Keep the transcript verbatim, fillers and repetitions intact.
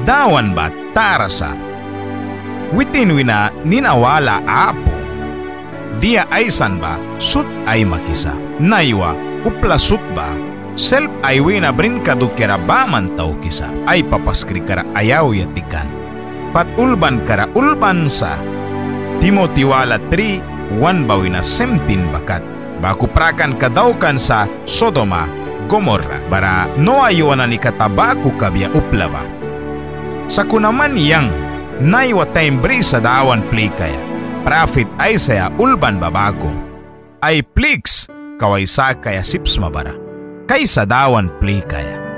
Dawan ba tara sa. Witin wina nina wala apu. Dia aisan ba sut aimakisa. Naiwa upla sut ba selp ai wîna brinka dukiara baman taukisa. Ai papaskrika ra ai auya tikan. Pat ulbanka ra ulban sa. Timoti wala tri, wan ba wina sebentin ba kat. Baku prakanka daukan sa Sodoma, Gomorra, bara Noa yua nani kata baku kabia upla ba. Sakuna man yang, naiwa taim brisa Dawan plikaia. Prapit Aisaia ulban ba baku. Ai pliks kau ai sakaia sip sma bara. Kaisa Dawan plikaia.